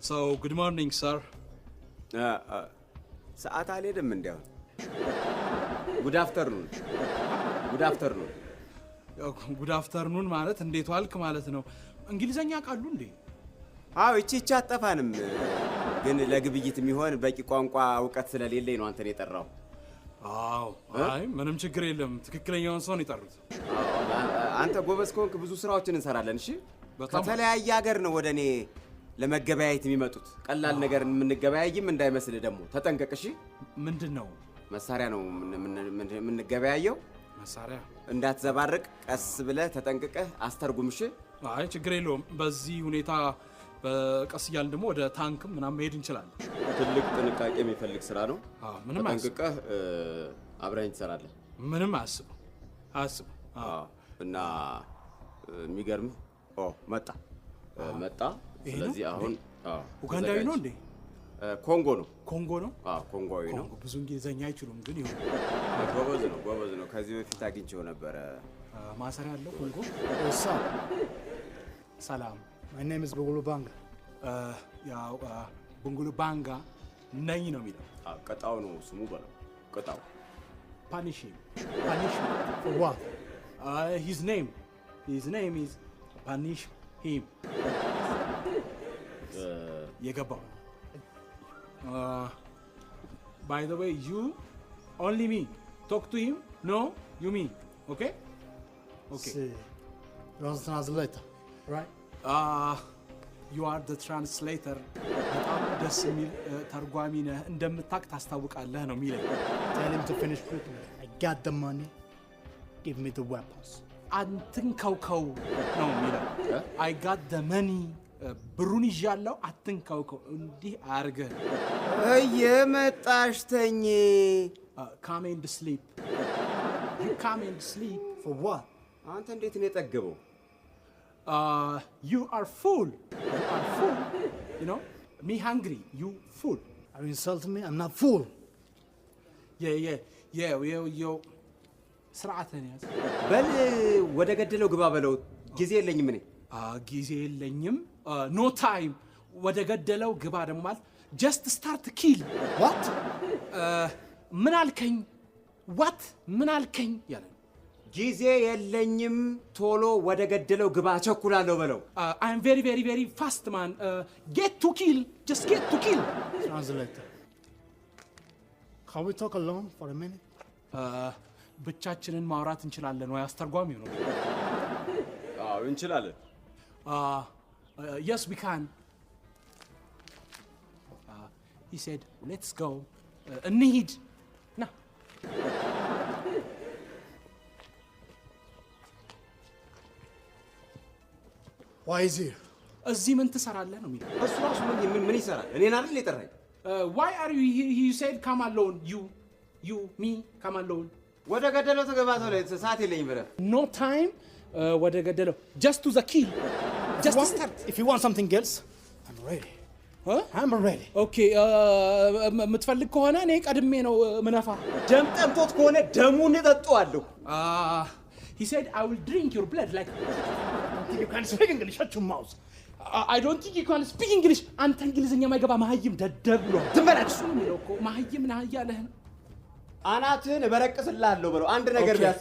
So good morning, sir. ሰዓት አልሄድም እንዲያው። Good afternoon, good afternoon. Good afternoon ማለት እንዴት ዋልክ ማለት ነው። እንግሊዘኛ ቃሉ እንዴ? አዎ፣ ይቺ አጠፋንም፣ ግን ለግብይት የሚሆን በቂ ቋንቋ እውቀት ስለሌለኝ ነው አንተን የጠራው። አዎ፣ አይ ምንም ችግር የለም። ትክክለኛውን ሰው ነው የጠሩት። አንተ ጎበዝ ከሆንክ ብዙ ስራዎችን እንሰራለን። እሺ። በጣም። ከተለያየ ሀገር ነው ወደ እኔ ለመገበያየት የሚመጡት። ቀላል ነገር የምንገበያይም እንዳይመስልህ ደግሞ ተጠንቀቅ። እሺ። ምንድን ነው? መሳሪያ ነው የምንገበያየው። መሳሪያ? እንዳትዘባርቅ ቀስ ብለህ ተጠንቅቀህ አስተርጉም። እሺ። አይ ችግር የለውም። በዚህ ሁኔታ በቀስ እያልን ደግሞ ወደ ታንክም ምናምን መሄድ እንችላለን። ትልቅ ጥንቃቄ የሚፈልግ ስራ ነው። አዎ፣ ምንም አያስብ። ተጠንቅቀህ አብረኸኝ ትሰራለህ። ምንም አያስቡ አያስቡ። አዎ። እና የሚገርምህ ኦ መጣ መጣ። ይሄ ነው? ስለዚህ አሁን አዎ፣ ኡጋንዳዊ ነው ተዘጋጅ። እንዴ? ኮንጎ ነው። ኮንጎ ነው። አዎ፣ ኮንጎዊ ነው። ኮንጎ ብዙ እንግሊዘኛ አይችሉም፣ ግን ይሁን። ጎበዝ ነው፣ ጎበዝ ነው። ከዚህ በፊት አግኝቼው ነበረ። ማሰሪያ አለው ኮንጎ። What's up? ሰላም። My name is Bugulubanga. ያው ቡንጉሉ ባንጋ ነኝ ነው የሚለው። አዎ፣ ቅጣው ነው ስሙ በለው። ቅጣው። Punish him, punish. For what? His name is punish him የገባው። By the way, you only me talk to him, no you me, okay? See, you're the translator, right? You are the translator. በጣም ደስ የሚል ተርጓሚ ነህ፣ እንደምታቅ ታስታውቃለህ ነው የሚለኝ። Tell him to finish quickly. I got the money. Give me the weapons. አትንከውከው ነው የሚለው። I got the money፣ ብሩን ይዣለሁ፣ አትንከውከው እንዲህ አርገህ። እየመጣሽ ተኝ። Come and sleep, you come and sleep. For what? አንተ እንዴት ነው የጠገበው? You are full, you are full, you know me hungry, you full. Are you insulting me? I'm not fool. ስርዓትህን ያዝ። በል ወደ ገደለው ግባ በለው። ጊዜ የለኝም እኔ። ጊዜ የለኝም፣ no time። ወደ ገደለው ግባ ደግሞ ማለት just start kill. What? ምን አልከኝ? What? ምን አልከኝ ያለ ነው። ጊዜ የለኝም፣ ቶሎ ወደ ገደለው ግባ፣ እቸኩላለሁ በለው። I am very, very, very fast man. Get to kill, just get to kill. Translator. Can we talk alone for a minute? ብቻችንን ማውራት እንችላለን ወይ? አስተርጓሚው ነው። አዎ፣ እንችላለን። Yes, we can. He said let's go፣ እንሂድ ና። Why is here? እዚህ ምን ትሰራለህ ነው የሚለው። እሱ ራሱ ምን ይሰራል? እኔን አይደል የጠራኝ? Why are you? He said come alone, you me come alone. ወደ ገደለው ተገባ ተብሎ ሰዓት የለኝም ብለህ። No time፣ ወደ ገደለው just to the kill, just Want- start. If you want something else, I'm ready. I'm ready. Okay፣ የምትፈልግ ከሆነ እኔ ቀድሜ ነው ምነፋ። ደም ጠምቶት ከሆነ ደሙን እጠጣዋለሁ። He said I will drink your blood like Think you can speak English? Shut your mouth. I don't think you can speak English። አንተ እንግሊዝኛ የማይገባ መሀይም ደደብ ብሎ ዝም በል። እሱ ነው የሚለው እኮ፣ መሀይም ነህ እያለህ ነው። አናትህን እበረቅስልሃለሁ በለው። አንድ ነገር Okay። ቢያስ